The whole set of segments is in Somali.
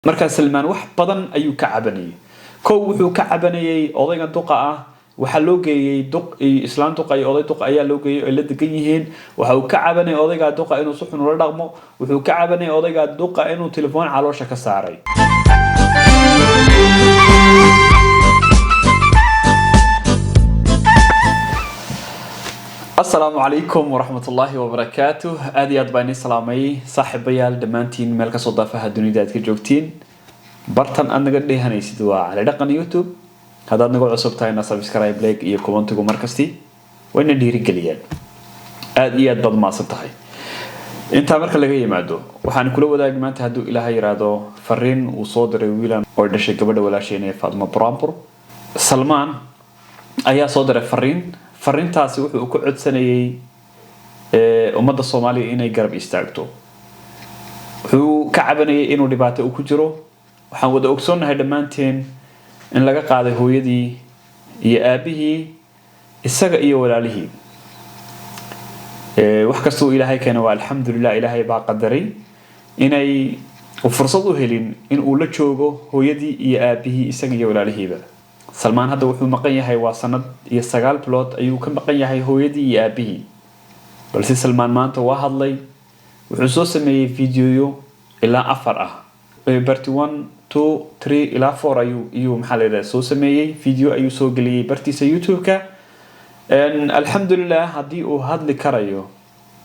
Markaa Salmaan wax badan ayuu ka cabanayay. Kow, wuxuu ka cabanayay odayga duqa ah. Waxaa loo geeyey duq iyo islaan duqa iyo oday duqa ayaa loo geeyey ay la degan yihiin. Waxa uu ka cabanayay odaygaa duqa inuu si xun ula dhaqmo. Wuxuu ka cabanayay odaygaa duqa inuu telefoon caloosha ka saaray. Asalaamu calaykum waraxmatullaahi wabarakaatuh. Aad iyo aad baan idiin salaamay, saaxiibayaal, dhammaantiin meel kasoo daafaha dunida aad ka joogtiin. Bartan aad naga dheehanaysid waa Cali Dhaqan YouTube. Haddaad naga cusub tahayna, subscribe, like iyo commentigu markasti wayna dhiirigeliyaan. Aad iyo aad baad mahadsan tahay. Intaa marka laga yimaado, waxaan kula wadaagi maanta, hadduu Ilaahay yiraahdo, fariin uu soo diray wiilan oo dhashay gabadha walaasheen ee Faatmo Buraanbur. Salmaan ayaa soo diray fariin. Fariintaasi wuxuu ku codsanayay ummadda Soomaaliya inay garab istaagto. Wuxuu ka cabanayay inuu dhibaato ku jiro. Waxaan wada ogsoonnahay dhammaanteen in laga qaaday hooyadii iyo aabihii, isaga iyo walaalihii. Wax kastuu Ilaahay keena waa alxamdulilah. Ilaahay baa qadaray inay fursad u helin in uu la joogo hooyadii iyo aabihii, isaga iyo walaalihiiba. Salmaan hadda wuxuu maqan yahay waa sanad iyo 9 bilood ayuu ka maqan yahay hooyadii iyo aabihii. Balse Salmaan maanta waa hadlay. Wuxuu soo sameeyey videoyo ilaa afar ah, part one, two, three ilaa four ayuu iyuu, maxaa la yidhaha, soo sameeyey. Video ayuu soo geliyey bartiisa YouTube-ka. Alxamdulilah, haddii uu hadli karayo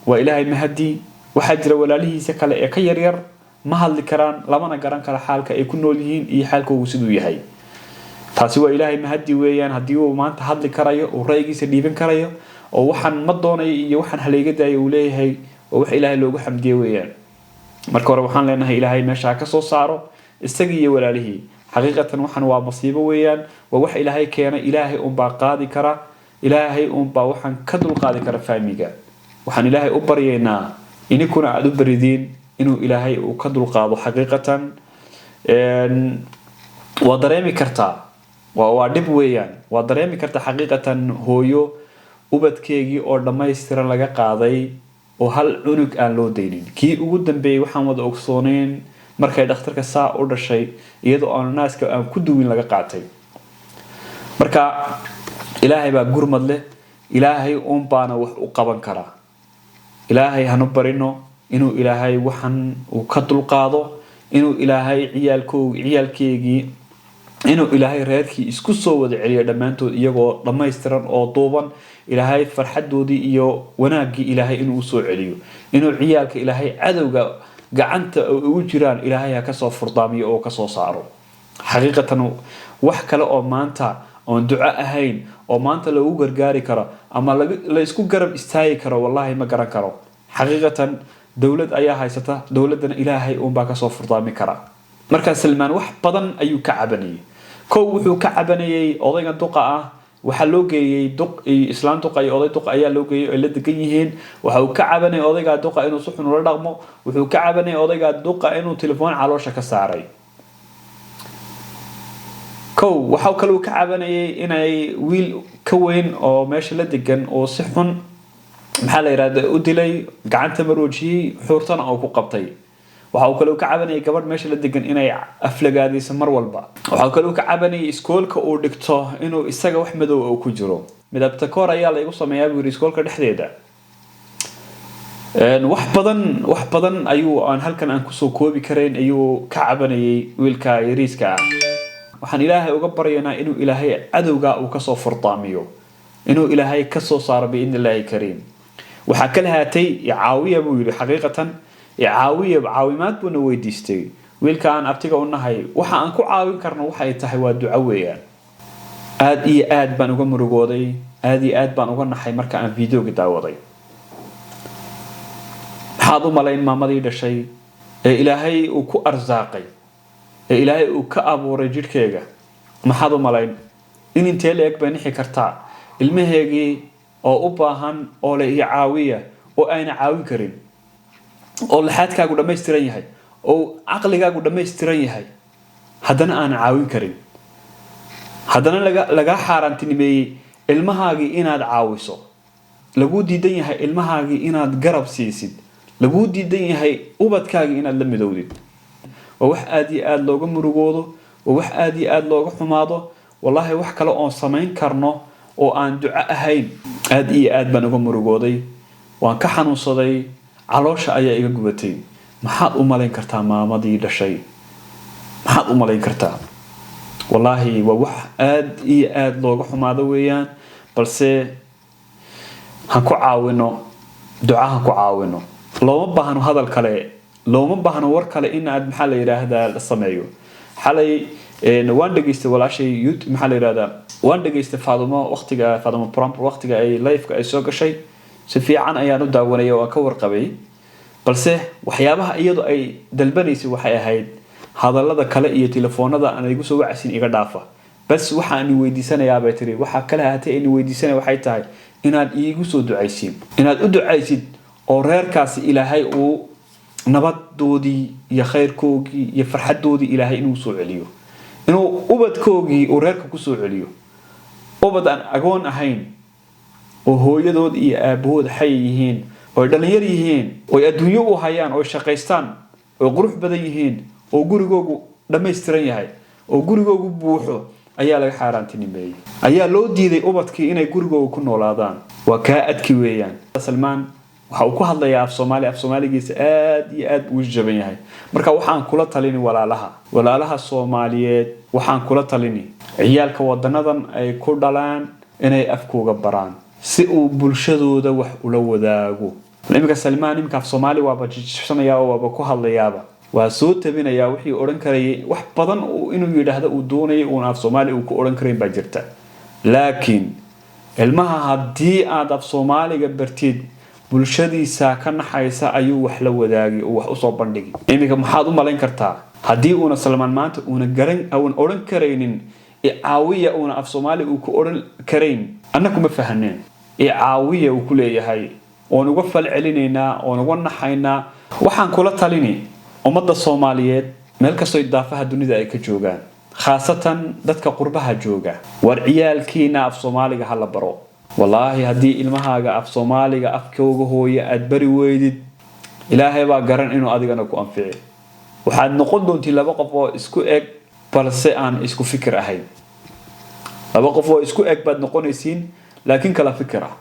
waa Ilaahay mahadii. Waxaa jira walaalihiisa kale ee ka yaryar, ma hadli karaan, lamana garan karo xaalka ay ku nool yihiin iyo xaalkoogu siduu yahay. Taasi waa Ilaahay mahadi weeyaan. Haddii uu maanta hadli karayo, uu ra'yigiisa dhiiban karayo, oo waxaan ma doonayo iyo waxaan halayga daayo uu leeyahay, oo wax Ilaahay loogu xamdiye weeyaan. Marka hore waxaan leenahay Ilaahay meesha ha ka soo saaro isagii iyo walaalihii. Xaqiiqatan waxan waa masiibo weeyaan, waa wax Ilaahay keenay. Ilaahay unbaa qaadi kara, Ilaahay unbaa waxaan ka dulqaadi kara faamiga. Waxaan Ilaahay u baryaynaa, ininkuna aada u baridiin, inuu Ilaahay uu ka dulqaado. Xaqiiqatan waa dareemi kartaa, waa dhib weeyaan. Waa dareemi kartaa xaqiiqatan hooyo ubadkeegii oo dhammaystiran laga qaaday oo hal cunug aan loo daynin. Kii ugu dambeeyey waxaan wada ogsooneyn markay dhakhtarka saa u dhashay, iyadoo aan naaska aan ku duwin laga qaatay. Marka Ilaahay baa gurmad leh, Ilaahay uun baana wax u qaban karaa. Ilaahay hanu barino inuu Ilaahay waxan uu ka dulqaado, inuu Ilaahay ciyaalkeegii, inuu Ilaahay reerkii isku soo wada celiyo dhammaantood iyagoo dhammaystiran oo duuban. Ilaahay farxadoodii iyo wanaaggii Ilaahay inuu usoo celiyo, inuu ciyaalka Ilaahay cadowga gacanta ugu jiraan Ilaahay ha kasoo furdaamiyo oo kasoo saaro. Xaqiiqatan wax kale oo maanta oon duco ahayn oo maanta lagu gargaari karo ama la isku garab istaagi karo, wallahi ma garan karo. Xaqiiqatan dowlad ayaa haysata, dowladdana Ilaahay uunbaa kasoo furdaami kara. Markaa Salmaan wax badan ayuu ka cabanayay. Kow, wuxuu ka cabanayay odayga duqa ah. Waxaa loo geeyey duq iyo islaan duqa iyo oday duqa ayaa loo geeyey ay la degan yihiin. Waxa uu ka cabanayay odaygaa duqa inuu si xun ula dhaqmo. Wuxuu ka cabanayay odaygaa duqa inuu telefoon caloosha ka saaray. Kow, waxa kaluu ka cabanayay inay wiil ka weyn oo meesha la degan oo si xun, maxaa la yidhahda, u dilay, gacanta maroojiyey, xuurtana oo ku qabtay. Waxa uu kaloo ka cabanayay gabadh meesha la degan inay aflagaadayso mar walba. Waxa uu kaloo ka cabanayay iskoolka uu dhigto inuu isaga wax madow uu ku jiro. Midabta koor ayaa la igu sameeyaa, buu yidhi, iskoolka dhexdeeda. Wax badan, wax badan ayuu aan halkan aan kusoo koobi karayn ayuu ka cabanayay wiilka yariiska ah. Waxaan Ilaahay uga baryaynaa inuu Ilaahay cadowga uu kasoo furdaamiyo, inuu Ilaahay kasoo saaro biidni Illaahi kariim. Waxaa ka lahaatay caawiya buu yidhi. Xaqiiqatan caawiya, caawimaad buuna weydiistay wiilka aan abtiga u nahay. Waxa aan ku caawin karno waxay tahay waa duco weeyaan. Aad iyo aad baan uga murugooday, aad iyo aad baan uga naxay marka aan videoga daawaday. Maxaad u malayn maamadii dhashay ee Ilaahay uu ku arsaaqay, ee Ilaahay uu ka abuuray jidhkeega? Maxaad u malayn in intee la-eg bay nixi kartaa ilmaheegii oo u baahan oo le iyo caawiya oo ayna caawin karin, oo laxaadkaagu dhammaystiran yahay oo caqligaagu dhammaystiran yahay, haddana aanan caawin karin, haddana lagaa xaaraantinimeeyey ilmahaagii inaad caawiso, laguu diidan yahay ilmahaagii inaad garab siisid, laguu diidan yahay ubadkaagii inaad la midowdid? Waa wax aada iyo aada looga murugoodo, waa wax aada iyo aada looga xumaado. Wallaahi, wax kale oon samayn karno oo aan duco ahayn, aada iyo aad baan uga murugooday, waan ka xanuunsaday, caloosha ayaa iga gubatay. Maxaad u malayn kartaa maamadii dhashay? Maxaad u malayn kartaa? Wallaahi, waa wax aada iyo aada looga xumaado weeyaan. Balse han ku caawino duca, han ku caawino. Looma baahno hadal kale, looma baahno war kale in aad, maxaa la yidhaahdaa, la sameeyo. Xalay waan dhegaystay walaashay yout, maxaa la yidhahdaa, waan dhegaystay Faadumo, waqtiga Faadumo Prompt, waqtiga ay liveka ay soo gashay si fiican ayaan u daawanayay oo aan ka warqabay. Balse waxyaabaha iyadu ay dalbanaysay waxay ahayd hadallada kale iyo telefoonada aan igu soo wacsin iga dhaafa. Bas, waxaan weydiisanayaa, bay tiri, waxaa kale ahaatee aynu weydiisanaya waxay tahay inaad iigu soo ducaysiin, inaad u ducaysid oo reerkaasi Ilaahay uu nabadoodii iyo khayrkoogii iyo farxadoodii Ilaahay inuu soo celiyo, inuu ubadkoogii uu reerka kusoo celiyo, ubad aan agoon ahayn oo hooyadood iyo aabahood xay yihiin, oo dhalinyar yihiin, oo adduunyo u hayaan, oo shaqaystaan, oo qurux badan yihiin, oo gurigoogu dhammaystiran yahay, oo gurigoogu buuxo ayaa laga xaaraantinimeeyey, ayaa loo diiday ubadkii inay gurigooga ku noolaadaan. Waa kaa adki weeyaan. Salmaan waxa uu ku hadlayaa af Soomaali, af Soomaaligiisa aad iyo aad buu u jaban yahay. Marka waxaan kula talini walaalaha Soomaaliyeed, waxaan kula talini ciyaalka wadanadan ay ku dhalaan inay afkooga baraan si uu bulshadooda wax ula wadaago. Iminka Salmaan iminka af Soomaali waaba jijibsanaya oo waaba ku hadlayaaba, waa soo tabinayaa wixii odhan karayay. Wax badan inuu yidhaahdo uu doonayay uuna af Soomaali uu ku odhan karayn baa jirta. Laakiin ilmaha haddii aad af Soomaaliga bartid, bulshadiisa ka naxaysa ayuu wax la wadaagi oo wax usoo bandhigi. Iminka maxaad u malayn kartaa haddii uuna Salmaan maanta uuna garan, uuna odhan karaynin "icaawiya", uuna af Soomaali uu ku odhan karayn? Anna kuma fahaneen "icaawiya" uu ku leeyahay, oon uga fal celinaynaa, oon uga naxaynaa. Waxaan kula talini ummadda Soomaaliyeed meel kastoo daafaha dunida ay ka joogaan, khaasatan dadka qurbaha jooga: war ciyaalkiina af Soomaaliga ha la baro. Wallaahi, haddii ilmahaaga af Soomaaliga, afkooga hooya, aad bari weydid, Ilaahay baa garan inuu adigana ku anfici. Waxaad noqon doontiin laba qof oo isku eg balse aan isku fikir ahayn. Laba qof oo isku eg baad noqonaysiin laakiin kala fikir ah.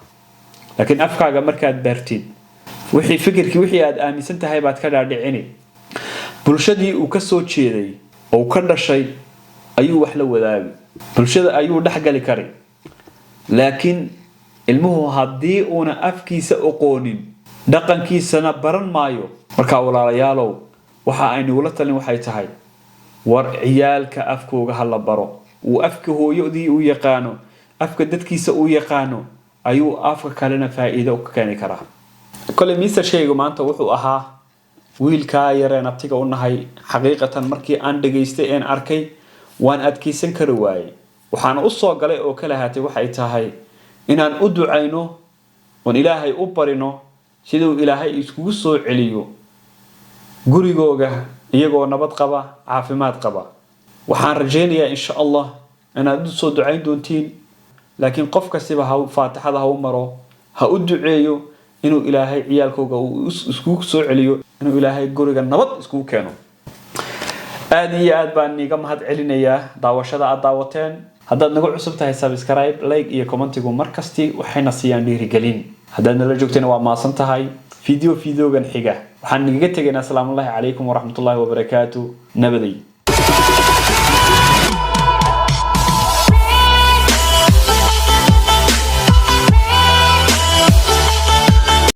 Laakiin afkaaga markaad baartid, wixii fikirkii, wixii aad aaminsan tahay baad ka dhaadhicini. Bulshadii uu ka soo jeeday oo ka dhashay ayuu wax la wadaagi, bulshada ayuu dhexgali kari. Laakiin ilmuhu haddii uuna afkiisa oqoonin, dhaqankiisana baran maayo. Marka walaalayaalow, waxa aynugula talin waxay tahay: war ciyaalka afkooga ha la baro. Uu afka hooyadii u yaqaano, afka dadkiisa uu yaqaano, ayuu afka kalena faa'iido ka keeni karaa. Koley mister shaygu maanta wuxuu ahaa wiilkaa yareen abtiga u nahay. Xaqiiqatan, markii aan dhegaystay een arkay, waan adkeysan kari waayey. Waxaana u soo galay oo kala haatay waxay tahay inaan u ducayno oon Ilaahay u barino siduu Ilaahay iskugu soo celiyo gurigooga iyagoo nabad qaba, caafimaad qaba. Waxaan rajaynayaa, insha Allah, inaad u soo ducayn doontiin. Laakiin qof kastiba ha faatixada ha u maro, ha u duceeyo inuu Ilaahay ciyaalkooga uu iskugu soo celiyo, inuu Ilaahay guriga nabad iskugu keeno. Aada iyo aad baan iiga mahad celinayaa daawashada aad daawateen. Haddaad nagu cusub tahay, subscribe, like iyo commentigu markasti waxayna siiyaan dhiirigelin. Haddaad nala joogtayna, waa maasan tahay. Videogan xiga waxaan igaga tegaynaa asalaamullahi calaykum waraxmatullahi wabarakaatu. Nabaday.